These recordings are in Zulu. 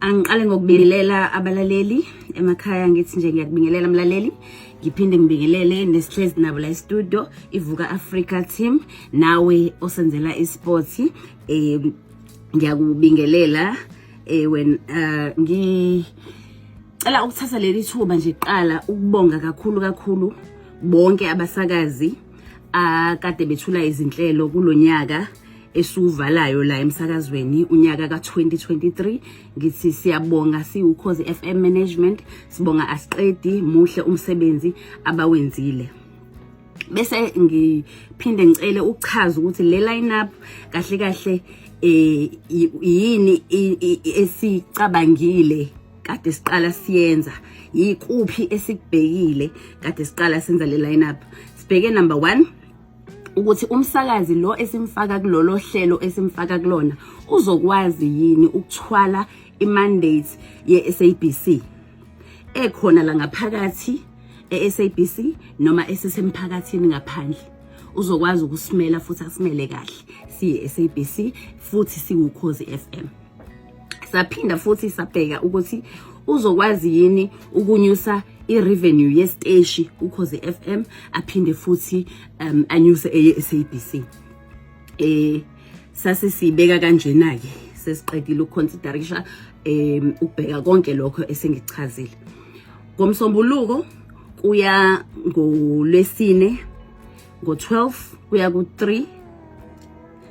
Angiqale ngokubingelela abalaleli emakhaya, ngithi nje ngiyakubingelela mlaleli, ngiphinde ngibingelele nesihlezi nabo la e-studio, iVuka Africa team, nawe osenzela isports, ngiyakubingelela. When ngicela ukuthatha leli thuba nje kuqala ukubonga kakhulu kakhulu bonke abasakazi akade bethula izinhlelo kulonyaka esuvalayo la emsakazweni, unyaka ka-2023. Ngithi siyabonga siwuKhozi FM management, sibonga asiqedi, muhle umsebenzi abawenzile. Bese ngiphinde ngicele ukuchaza ukuthi le line up kahle kahle yini esicabangile kade siqala siyenza, yikuphi esikubhekile kade siqala senza le line up. Sibheke number 1 ukuthi umsakazi lo esimfaka kulolo hlelo esimfaka kulona uzokwazi yini ukuthwala imandate ye-SABC ekhona la ngaphakathi e-SABC noma esesemphakathini ngaphandle, uzokwazi ukusimela futhi asimele kahle siye SABC futhi siwuKhozi FM. Saphinda futhi sabheka ukuthi uzokwazi yini ukunyusa i-revenue yesiteshi uKhozi FM, aphinde futhi anyuse eye-SABC. Sase sibeka kanjena ke, sesiqedile ukuconsiderisha, ukubheka konke lokho esengikuchazile. Ngomsombuluko kuya ngolwesine ngo-12 kuya ku-3,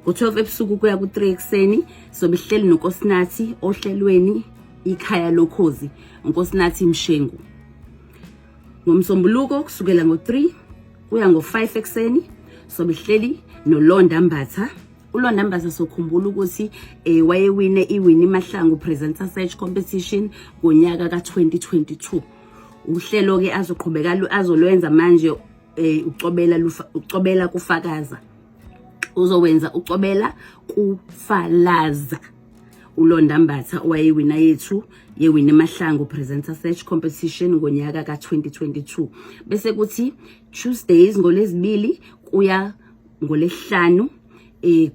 ngo-12 ebusuku kuya ku-3 ekuseni, sobe sihleli noNkosinathi ohlelweni Ikhaya Lokhozi, uNkosinathi Mshengu. Ngomsombuluko kusukela ngo-3 kuya ngo-5 ekuseni sobe sihleli noLonda Mbatha. ULonda Mbatha sokhumbula ukuthi wayewine iWinnie Mahlangu Presenter Search Competition ngonyaka ka-2022. Uhlelo-ke azoqhubeka azolwenza manje ucobela ucobela kufakaza, uzowenza ucobela kufalaza uLonda Mbatha owayewina yethu yeWinnie Mahlangu Presenter Search Competition ngonyaka ka-2022. Bese kuthi Tuesdays, ngolezibili kuya ngolesihlanu,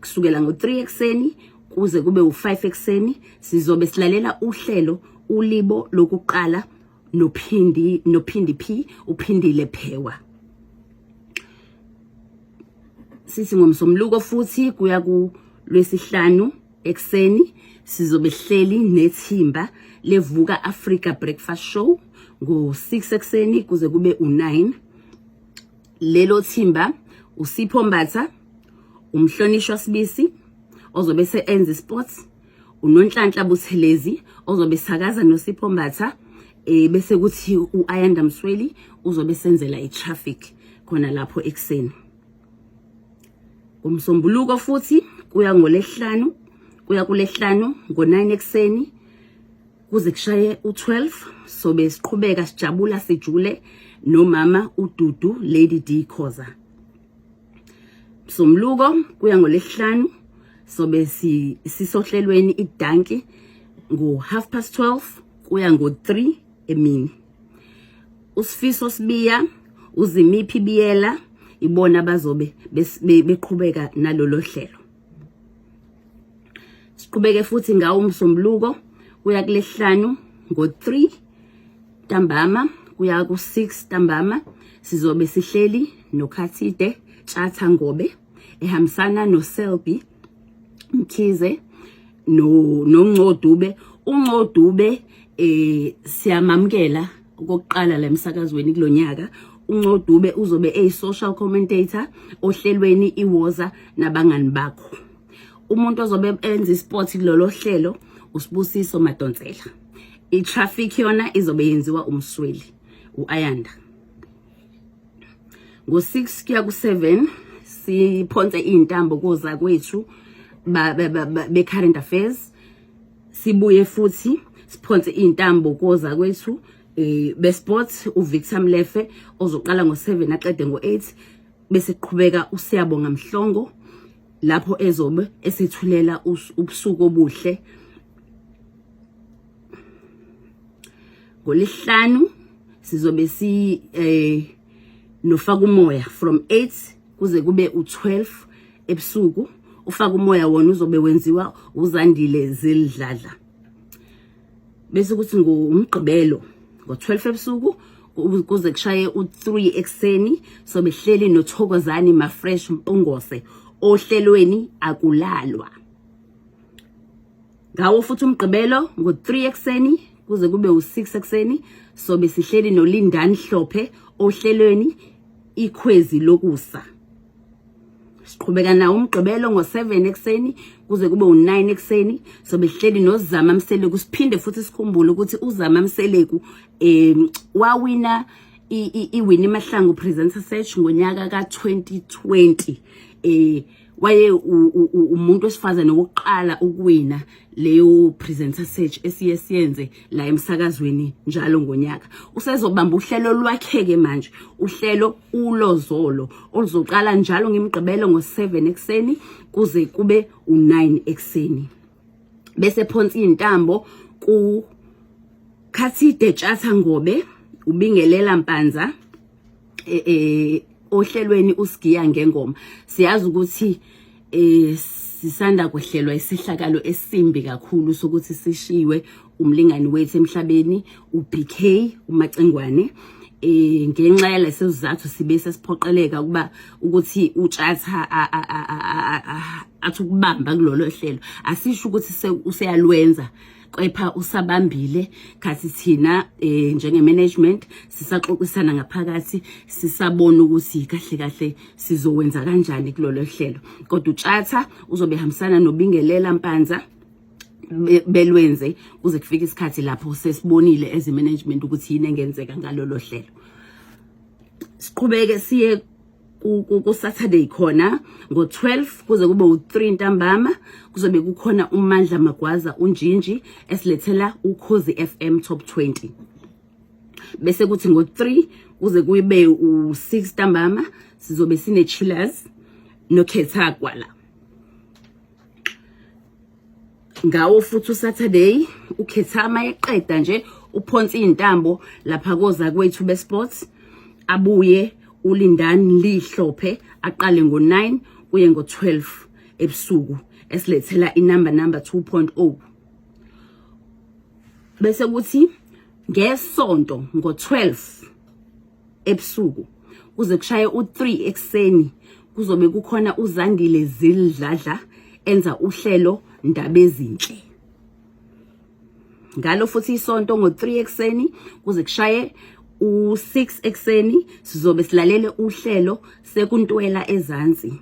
kusukela ngo-3 ekuseni kuze kube u-5 ekuseni, sizobe silalela uhlelo Ulibo Lokuqala nophindi nophindi P uPhindile Phewa. Sithi ngomsombuluko futhi kuya ku lwesihlanu ekuseni sizobe hleli nethimba leVuka Africa Breakfast Show ngo-6 ekuseni kuze kube u-9. Lelo thimba uSipho Mbatha, umhlonishwa Sibisi ozobe se-enza sports, uNonhlanhla Buthelezi ozobe sakaza noSipho Mbatha, bese kuthi uAyanda Msweli uzobe senzela itraffic khona lapho ekuseni. Ngomsombuluko futhi kuya ngolesihlanu, kuya kulesihlanu ngo9 ekuseni kuze kushaye u12, sobe siqhubeka sijabula sijule nomama uDudu Lady D Khoza. Somluko kuya ngolesihlanu sobe sisohlelweni idanki ngo 12:30 kuya ngo3 emini. USifiso Sibiya, uZimiphi Biyela ibona bazobe beqhubeka nalolo hlelo. Siqhubeke futhi ngawo umsombuluko kuya kulesihlanu ngo3 ntambama kuya ku6 ntambama, sizobe sihleli noKhathide Tshatha Ngobe ehambisana noSelby Mkhize no noNcodube. UNcodube siyamamukela okokuqala la emsakazweni kulonyaka. UNcodube uzobe eyi social commentator ohlelweni iWoza Nabangani Bakho. Umuntu ozobe enza isport kulolo hlelo uSibusiso Madonsela. I-traffic yona izobe yenziwa umsweli uAyanda. Ngo6 kuya ku7 siphonse izintambo koza kwethu be current affairs, sibuye futhi siphonse izintambo koza kwethu be sports, uVictor Mlefe ozoqala ngo7 aqede ngo8, bese qhubeka uSiyabonga Mhlongo lapho ezobe esethulela ubusuku obuhle. Ngolesihlanu sizobe si nofaka umoya from 8 kuze kube u12 ebusuku. Ufaka umoya wona uzobe wenziwa uZandile Zildladla. Bese kuthi ngomgqibelo ngo12 ebusuku kuze kushaye u3 ekuseni sobe hleli noThokozani Mafresh Mpungose ohlelweni Akulalwa. Ngawo futhi umgqibelo ngo3 ekuseni kuze kube u6 ekuseni sobe sihleli noLindani Hlophe ohlelweni Ikhwezi Lokusa. Siqhubeka nawo umgqibelo ngo7 ekuseni kuze kube u9 ekuseni sobe sihleli noZama Mseleku. Siphinde futhi sikhumbule ukuthi uZama Mseleku wawina iWinnie Mahlangu Presenter Search ngonyaka ka2020. Waye umuntu wesifazane wokuqala ukuwina leyo presenter search esiye siyenze la emsakazweni njalo ngonyaka. Usezobamba uhlelo lwakhe ke manje, uhlelo Ulozolo, oluzoqala njalo ngemigqibelo ngo7 ekuseni kuze kube u9 ekuseni. Bese phonsa intambo ku Khathide Tshatha Ngobe, ubingelela Mpanza ohlelweni Usigiya Ngengoma. Siyazi ukuthi sisanda kwehlelwa isehlakalo esimbi kakhulu sokuthi sishiwe umlingani wethu emhlabeni uBK uMacingwane. Ngenxa yaleso sizathu sibe sesiphoqeleka ukuba ukuthi uTshatha athi ukubamba kulolo hlelo. Asisho ukuthi useyalwenza, kepha usabambile khathi thina njenge management sisaxoxisana ngaphakathi, sisabona ukuthi kahle kahle sizowenza kanjani kulolo hlelo. Kodwa uTshatha uzobe hambisana noBingelela Mpanza belwenze kuze kufike isikhathi lapho sesibonile as management ukuthi yini engenzeka ngalolo hlelo. Siqhubeke siye ku Saturday khona ngo12 kuze kube u3 ntambama kuzobe kukhona uMandla Magwaza uNjinji esilethela Ukhozi FM Top 20. Bese kuthi ngo3 kuze kube u6 ntambama sizobe sine Chillers noKhetha Gwala. Ngawo futhi uSaturday uKhethama eqeda nje uphonsa izintambo lapha koza kwethu besports, abuye uLindani Lihlophe aqale ngo9 kuye ngo12 ebusuku esilethela inumber number 2.0. Bese kuthi ngesonto ngo12 ebusuku kuze kushaye u3 ekuseni kuzobe kukhona uZandile Zildladla enza uhlelo Ndaba Ezinhle. Ngalo futhi isonto ngo3 ekuseni kuze kushaye u6 ekuseni sizobe silalele uhlelo Sekuntwela Ezansi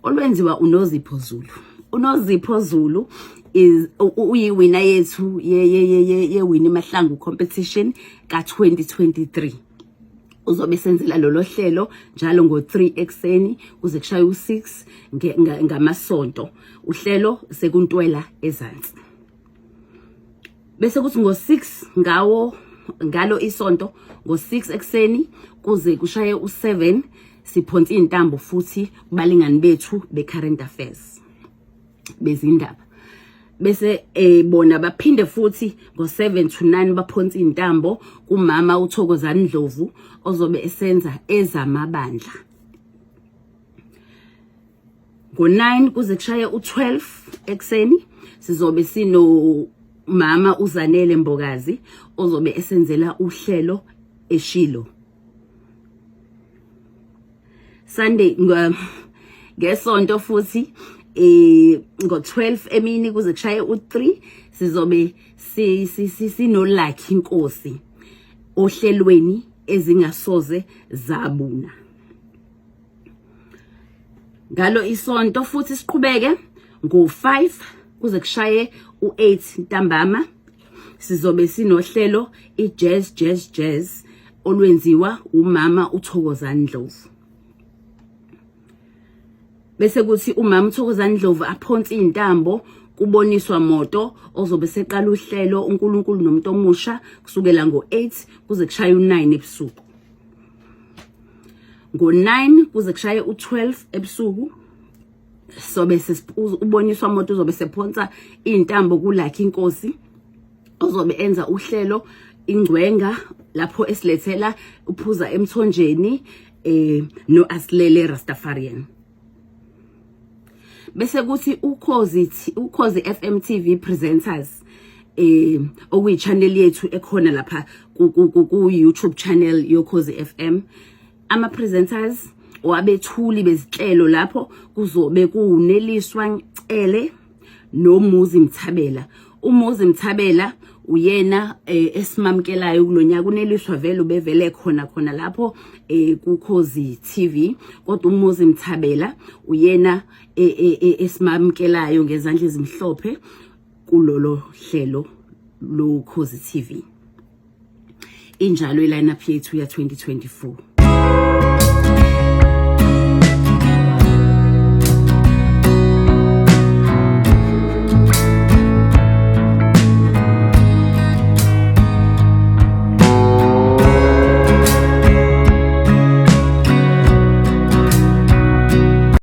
olwenziwa uNozipho Zulu. UNozipho Zulu is uyiwina yethu ye ye ye ye Winnie Mahlangu competition ka2023. Uzobe senzela lolo hlelo njalo ngo3 ekuseni kuze kushaye u6 ngamasonto, uhlelo Sekuntwela Ezansi. Bese kuthi ngo6 ngawo ngalo isonto ngo6 ekuseni kuze kushaye u7 siphonsa izintambo futhi kubalingani bethu be-current affairs, bezindaba. Bese bona baphinde futhi ngo7 to 9 baphonsa intambo kumama uThokozani Ndlovu ozobe esenza ezamabandla. Ngo9 kuze kushaye u12 ekseni sizobe sino mama uZanele Mbokazi ozobe esenzela uhlelo Eshilo. Sunday, ngesonto futhi ngo12 emini kuze kushaye u3 sizobe sino Lucky Inkosi ohlelweni Ezingasoze Zabuna. Ngalo isonto futhi siqhubeke ngo5 kuze kushaye u8 ntambama sizobe sinohlelo iJazz Jazz Jazz olwenziwa umama uThokozani Ndlovu. Bese kuthi umama uThokozani Ndlovu aphonse intambo kuboniswa moto ozobe seqala uhlelo uNkulunkulu nomuntu omusha kusukela ngo8 kuze kushaye u9 ebusuku. Ngo9 kuze kushaye u12 ebusuku sobe uboniswa moto uzobe sephonsa intambo kuLucky Inkosi ozobe enza uhlelo Ingcwenga lapho esilethela Uphuza Emthonjeni. no Asilele Rastafarian. Bese kuthi Ukhozi FM TV presenters, okuyi channel yethu ekhona lapha ku YouTube channel yoKhozi FM, ama presenters wabethuli bezinhlelo lapho kuzobe kuneliswa Ncele noMuzi Mthabela. UMuzi Mthabela uyena esimamkelayo kulonyaka. Uneliswa vele ubevele khona khona lapho kuKhozi TV, kodwa uMuzi Mthabela uyena esimamkelayo ngezandla ezimhlophe kulolo hlelo loKhozi TV. Injalo i-lineup yethu ya 2024.